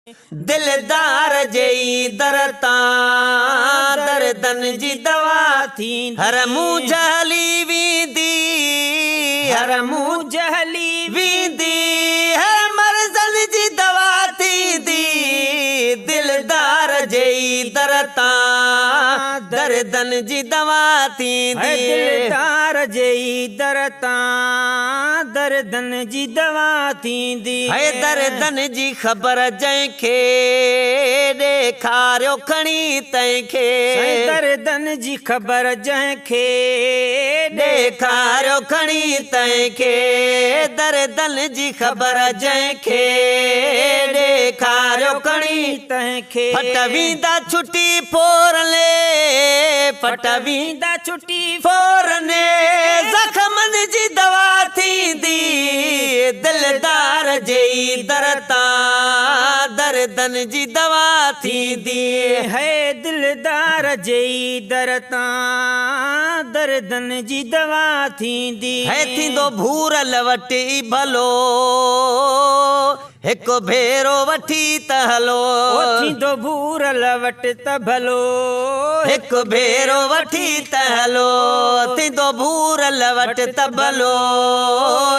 دلدار جي ئي در تان دردن جي دوا ٿيندي. هر مونجهه هلي ويندي، هر مونجهه هلي ويندي، هر مرضن جي دوا ٿيندي. دلدار جي ئي در تان دردن جي دوا ٿيندي. دلدار جي ئي در تان دردن جي دوا ٿيندي. هي دردن جي خبر جنهن کي ڏيکاريو کڻي تنهن کي. سائين دردن جي خبر جنهن کي ڏيکاريو کڻي تنهن کي. دردن جي خبر جنهن کي ڏيکاريو کڻي تنهن کي. ڦٽ ويندا ڇٽي ڦورلي، ڦٽ ويندا ڇٽي ڦورلي، زخمن جي دوا ٿيندي. دلدار جي ئي در تان دردن جي دوا ٿيندي. هي دلدار جي ئي در تان دردن جي دوا ٿيندي. هي ٿيندو ڀورل وٽ ئي ڀلو، هڪ ڀيرو وٺي ته هلو. او ٿيندو ڀورل وٽ ته ڀلو. هڪ ڀيرو وٺي ته هلو. ٿيندو ڀورل وٽ ته ڀلو،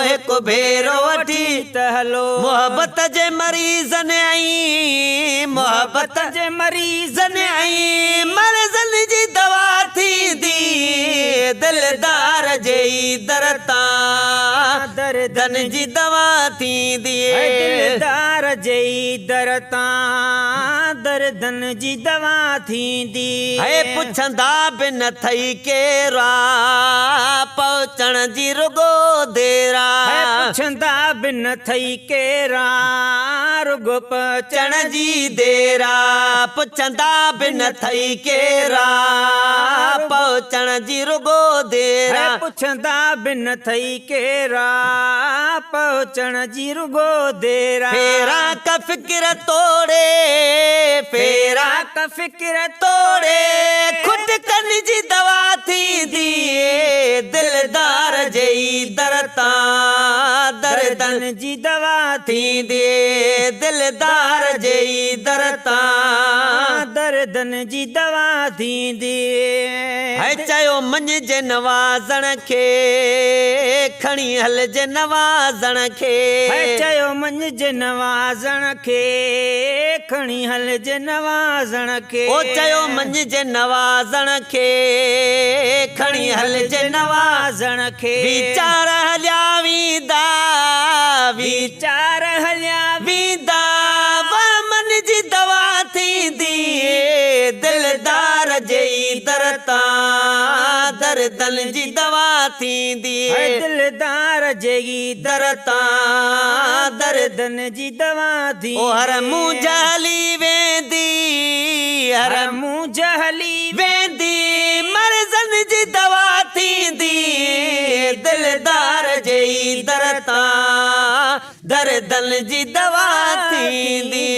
هڪ ڀيرو وٺي ته هلو. محبت جي مريضن ۽ محبت جي مريضن ۽ مرضن جي دوا ٿيندي. دلدار جي ئي در تان دردن جي دوا ٿيندي. دلدار جي ئي در تان دردن جي دوا ٿيندي. هي پڇندا به نه ٿئي ڪير آ، پهچڻ جي رڳو دير آ. هي پڇندا به نه ٿئي ڪير آ، رڳو پهچڻ جي دير آ. پڇندا به نه ٿئي ڪير آ، پهچڻ جي رڳو دير آ. هي پڇندا به نه ٿئي ڪير آ، پهچڻ جي رڳو دير آ. ڦيرا ڪا فڪر توڙي، ڦيرا ڪا فڪر توڙي، کٽڪن جي دوا ٿيندي. دلدار جي ئي در تان دردن جي دوا ٿيندي. دلدار جي ئي در تان دردن جي دوا ٿيندي. هي چيو مڃجي نوازڻ کي، کڻي هلجي نوازڻ کي. هي چيو مڃجي نوازڻ کي، کڻي هلجي نوازڻ کي. او چيو مڃجي نوازڻ کي، کڻي هلجي نوازڻ کي. ويچار هليا ويندا، ويچار هليا ويندا، وهمن جي دوا ٿيندي. دلدار جي ئي در تان دردن جي دوا ٿيندي. دلدار جي ئي در تان دردن جي دوا ٿيندي. او هر مونجهه هلي ويندي، هر مونجهه هلي ويندي، مرضن جي دوا ٿيندي. دلدار جي ئي در تان دردن جي دوا ٿيندي.